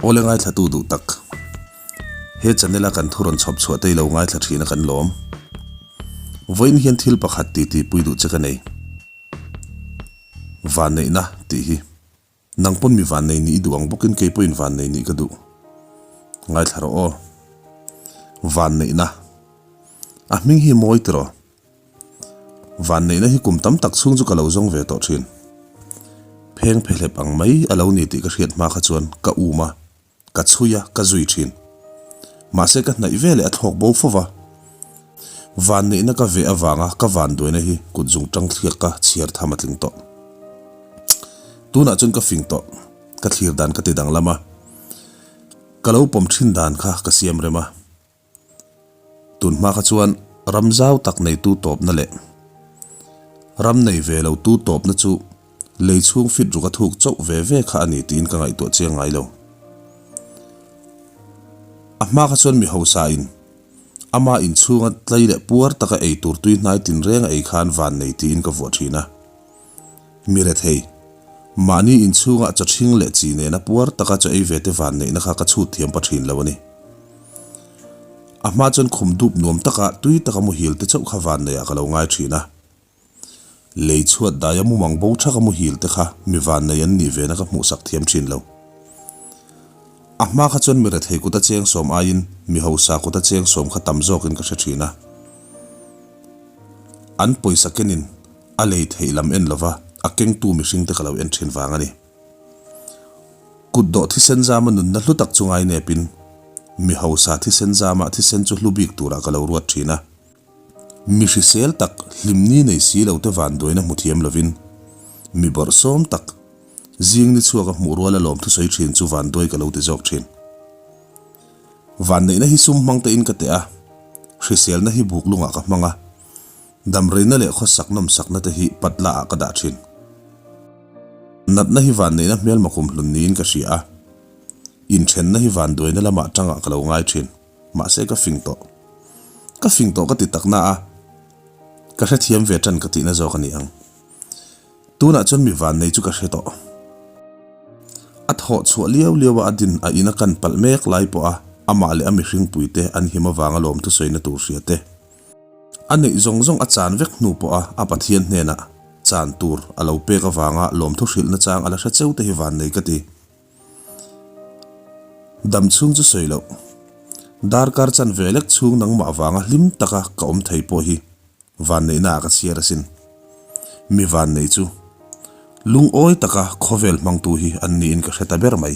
Awle ngaithlatu duh tak. He channel a kan thu rawn chhawp chhuah te i lo ngaithla thin a kan lawm. Vawiin hian thil pakhat ti ti pui duh che ka nei. Vanneihna tih hi. Nang pawn mi vannei nih i duh ang bawkin kei pawhin vannei nih ka duh. Ngaithla rawh aw. Vanneihna. A hming hi mawi tiraw. Vanneihna hi kum tam tak chhung chu ka lo zawng ve tawh thin. Pheng phehlep ang mai a lo ni tih ka hriat hma kha chuan ka um a, ka chhui a, ka zui thin. Mahse ka hnaih ve leh a thlawk bo fo va. Vanneihna ka veh avanga ka vanduaina hi kut zung tang thliak ka chhiar tham a tling tawh. Tunah chuan ka fing tawh, ka thlir dan ka ti danglam a, ka lo pawm thin dan kha ka siam rem a. Tun hma kha chuan ram zau tak neitu tawpna leh ram nei ve lotu tawpna chu lei chhung fit ruk a thuk chauh ve ve kha a ni tiin ka ngaihtuah chiang ngai lo. A hma kha chuan mi hausa in ama inchhunga tlei leh puar taka ei tur tui hnai tinreng a ei khan van nei tiin ka vuah thin a. Mi rethei, mahni inchhunga chaw ṭhing leh chi nena puar taka chaw ei ve te vanneihna kha ka chhut thiam pa ṭhin lo a ni. A hma chuan khum dup nuam taka tui taka muhil te chauh kha vanneiah ka lo ngai ṭhin a. Lei chhuat daia mumang bo ṭhaka muhil te kha mi vannei an nih vena ka hmuhsak thiam ṭhin lo. A hma kha chuan mi rethei kuta cheng sawm aiin mi hausa kuta cheng sawm kha tam zawkin ka hre ṭhin a. An pawisa kenin A lei theih lam en lova a kengtu mihringte ka lo en thin vang a ni. Kutdawh thisen zama nunna hlu tak chu ngai nepin mi hausa thisen zama thisen chu hlu bik turah ka lo ruat thin a. Mi hrisel tak hlimni nei si lo te vanduaina hmu thiam lovin mi bawrhsawm tak zing ni chhuaka hmuh ruala lawm thusawi thin chu vanduai ka lo ti zawk thin. Vanneihna hi sum hmang tein ka teh a, hriselna hi buk lungah ka hmang a. Damreina leh khawsak nawmsakna te hi patla ah ka dah thin. Natna hi vanneihna hmelma kum hlun niin ka hria a, inthenna hi vanduaina lamah tangah ka lo ngai thin. Mahse ka fing tawh. Ka fing tawh ka ti takna a, ka hrethiam ve tan ka tihna zawk a ni ang. Tunah chuan mi vannei chu ka hre tawh. A thawh chhuah liau liau a a din a in a kan palh mek lai pawh a amah leh a mihringpuite an him avanga lawmthusawina tur hria te. A neih zawng zawng a chan vek hnu pawha a Pathian hnenah chan tur a lo pek avanga lawmthu hrilhna chang a la hre cheu te hi vannei ka ti. Dam chhung chu sawi loh. Darkar chan ve lek chhung nangmah avanga hlim taka ka awm thei pawh hi vanneihna ah ka chhiar asin. Mi vannei chu lungawi taka khawvel hmangtu hi an niin ka hre ta ber mai.